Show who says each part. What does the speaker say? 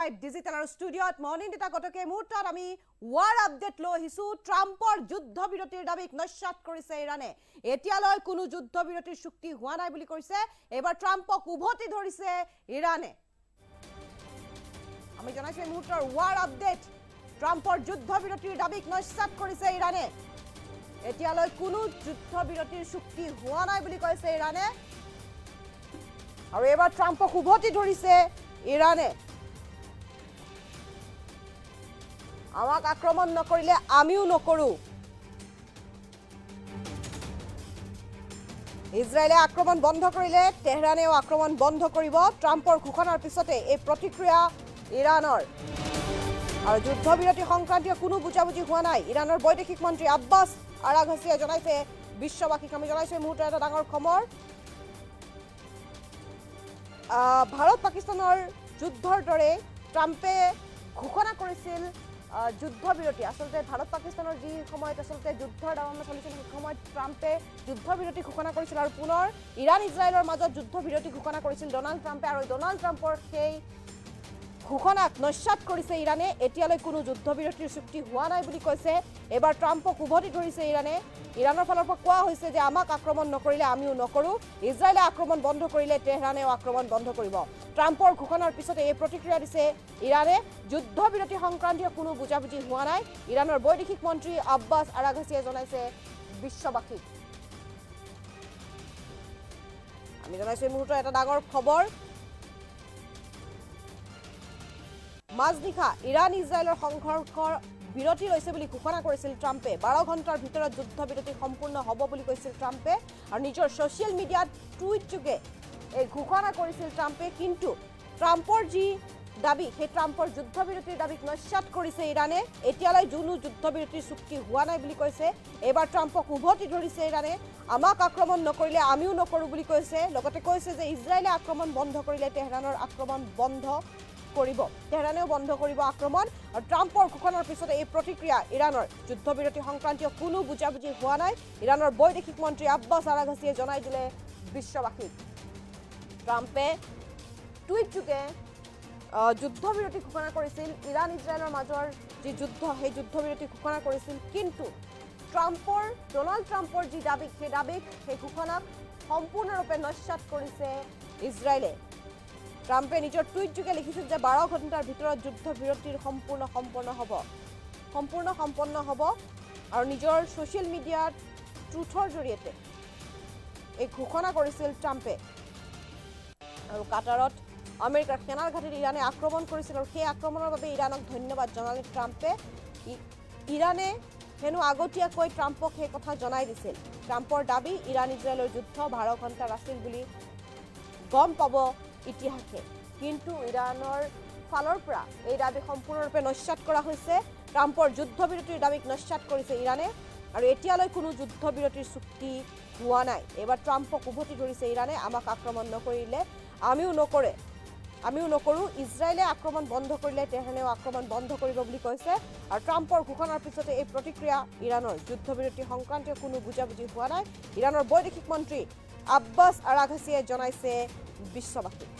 Speaker 1: Digital আৰু ষ্টুডিঅ'ত morning কটকে মুহূৰ্তত আমি ৱাৰ আপডেট লৈ আহিছো। ট্ৰাম্পৰ যুদ্ধবিৰতিৰ দাবীক নস্যাৎ কৰিছে ইৰাণে। এতিয়ালৈ কোনো যুদ্ধবিৰতিৰ চুক্তি হোৱা নাই বুলি কৈছে। এইবাৰ ট্ৰাম্পক উভতি ধৰিছে ইৰাণে। আমি জনাইছো এই মুহূৰ্তৰ ৱাৰ আপডেট। ট্ৰাম্পৰ যুদ্ধবিৰতিৰ দাবীক নস্যাৎ কৰিছে ইৰাণে। এতিয়ালৈ কোনো যুদ্ধবিৰতিৰ চুক্তি হোৱা নাই বুলি কৈছে ইৰাণে। আৰু এইবাৰ ট্ৰাম্পক উভতি ধৰিছে ইৰাণে। আমাক আক্ৰমণ নকৰিলে আমিও নকৰো। ইজৰাইলে আক্ৰমণ বন্ধ কৰিলে তেহৰানেও আক্ৰমণ বন্ধ কৰিব। ট্ৰাম্পৰ ঘোষণাৰ পিছতে এই প্ৰতিক্ৰিয়া ইৰাণৰ। আৰু যুদ্ধবিৰতি সংক্ৰান্তীয় কোনো বুজাবুজি হোৱা নাই। ইৰাণৰ বৈদেশিক মন্ত্ৰী আব্বাছ আৰাঘাছিয়ে জনাইছে বিশ্ববাসীক। আমি জনাইছো এই মুহূৰ্তৰ এটা ডাঙৰ খবৰ। ভাৰত পাকিস্তানৰ যুদ্ধৰ দৰে ট্ৰাম্পে ঘোষণা কৰিছিল যুদ্ধবিৰতি। আচলতে ভাৰত পাকিস্তানৰ যি সময়ত আচলতে যুদ্ধৰ দামামা চলিছিল, সেই সময়ত ট্ৰাম্পে যুদ্ধবিৰতি ঘোষণা কৰিছিল আৰু পুনৰ ইৰাণ ইজৰাইলৰ মাজত যুদ্ধবিৰতি ঘোষণা কৰিছিল ডনাল্ড ট্ৰাম্পে। আৰু ডনাল্ড ট্ৰাম্পৰ সেই ঘোষণাক নস্যাৎ কৰিছে ইৰাণে। এতিয়ালৈ কোনো যুদ্ধবিৰতিৰ চুক্তি হোৱা নাই বুলি কৈছে। এইবাৰ ট্ৰাম্পক উভতি ধৰিছে ইৰাণে। ইৰাণৰ ফালৰ পৰা কোৱা হৈছে যে আমাক আক্ৰমণ নকৰিলে আমিও নকৰোঁ। ইজৰাইলে আক্ৰমণ বন্ধ কৰিলে তেহৰানেও আক্ৰমণ বন্ধ কৰিব। ট্ৰাম্পৰ ঘোষণাৰ পিছতে এই প্ৰতিক্ৰিয়া দিছে ইৰাণে। যুদ্ধবিৰতি সংক্ৰান্তীয় কোনো বুজাবুজি হোৱা নাই। ইৰাণৰ বৈদেশিক মন্ত্ৰী আব্বাছ আৰাঘাছিয়ে জনাইছে বিশ্ববাসীক। আমি জনাইছো এই মুহূৰ্তৰ এটা ডাঙৰ খবৰ। মাজনিশা ইৰাণ ইজৰাইলৰ সংঘৰ্ষৰ বিৰতি লৈছে বুলি ঘোষণা কৰিছিল ট্ৰাম্পে। 12 ঘণ্টাৰ ভিতৰত যুদ্ধবিৰতি সম্পূৰ্ণ হ'ব বুলি কৈছিল ট্ৰাম্পে। আৰু নিজৰ ছ'চিয়েল মিডিয়াত টুইটযোগে এই ঘোষণা কৰিছিল ট্ৰাম্পে। কিন্তু ট্ৰাম্পৰ যি দাবী, সেই ট্ৰাম্পৰ যুদ্ধবিৰতিৰ দাবীক নস্যাৎ কৰিছে ইৰাণে। এতিয়ালৈ কোনো যুদ্ধবিৰতিৰ চুক্তি হোৱা নাই বুলি কৈছে। এইবাৰ ট্ৰাম্পক উভতি ধৰিছে ইৰাণে। আমাক আক্ৰমণ নকৰিলে আমিও নকৰোঁ বুলি কৈছে। লগতে কৈছে যে ইজৰাইলে আক্ৰমণ বন্ধ কৰিলে তেহৰাণৰ আক্ৰমণ বন্ধ কৰিব, তেহৰাণেও বন্ধ কৰিব আক্ৰমণ। আৰু ট্ৰাম্পৰ ঘোষণাৰ পিছতে এই প্ৰতিক্ৰিয়া ইৰাণৰ। যুদ্ধবিৰতি সংক্ৰান্তীয় কোনো বুজাবুজি হোৱা নাই। ইৰাণৰ বৈদেশিক মন্ত্ৰী আব্বাছ আৰাঘাছিয়ে জনাই দিলে বিশ্ববাসীক। ট্ৰাম্পে টুইটযোগে যুদ্ধবিৰতি ঘোষণা কৰিছিল। ইৰাণ ইজৰাইলৰ মাজৰ যি যুদ্ধ, সেই যুদ্ধবিৰতি ঘোষণা কৰিছিল। কিন্তু ডনাল্ড ট্ৰাম্পৰ যি দাবী, সেই দাবীক, সেই ঘোষণাক সম্পূৰ্ণৰূপে নস্যাৎ কৰিছে ইজৰাইলে। ট্ৰাম্পে নিজৰ টুইটযোগে লিখিছিল যে 12 ঘণ্টাৰ ভিতৰত যুদ্ধবিৰতিৰ সম্পূৰ্ণ সম্পন্ন হ'ব। আৰু নিজৰ ছ'চিয়েল মিডিয়াত ট্ৰুথৰ জৰিয়তে এই ঘোষণা কৰিছিল ট্ৰাম্পে। আৰু কাটাৰত আমেৰিকাৰ সেনাৰ ঘাটিত ইৰাণে আক্ৰমণ কৰিছিল আৰু সেই আক্ৰমণৰ বাবে ইৰাণক ধন্যবাদ জনালে ট্ৰাম্পে। ইৰাণে হেনো আগতীয়াকৈ ট্ৰাম্পক সেই কথা জনাই দিছিল। ট্ৰাম্পৰ দাবী ইৰাণ ইজৰাইলৰ যুদ্ধ 12 ঘণ্টাৰ আছিল বুলি গম পাব ইতিহাসে। কিন্তু ইৰাণৰ ফালৰ পৰা এই দাবী সম্পূৰ্ণৰূপে নস্যাৎ কৰা হৈছে। ট্ৰাম্পৰ যুদ্ধবিৰতিৰ দাবীক নস্যাৎ কৰিছে ইৰাণে। আৰু এতিয়ালৈ কোনো যুদ্ধবিৰতিৰ চুক্তি হোৱা নাই। এইবাৰ ট্ৰাম্পক উভতি ধৰিছে ইৰাণে। আমাক আক্ৰমণ নকৰিলে আমিও নকৰোঁ। ইজৰাইলে আক্ৰমণ বন্ধ কৰিলে তেহৰাণেও আক্ৰমণ বন্ধ কৰিব বুলি কৈছে। আৰু ট্ৰাম্পৰ ঘোষণাৰ পিছতে এই প্ৰতিক্ৰিয়া ইৰাণৰ। যুদ্ধবিৰতি সংক্ৰান্তীয় কোনো বুজাবুজি হোৱা নাই। ইৰাণৰ বৈদেশিক মন্ত্ৰী আব্বাছ আৰাঘাছিয়ে জনাইছে বিশ্ববাসীক।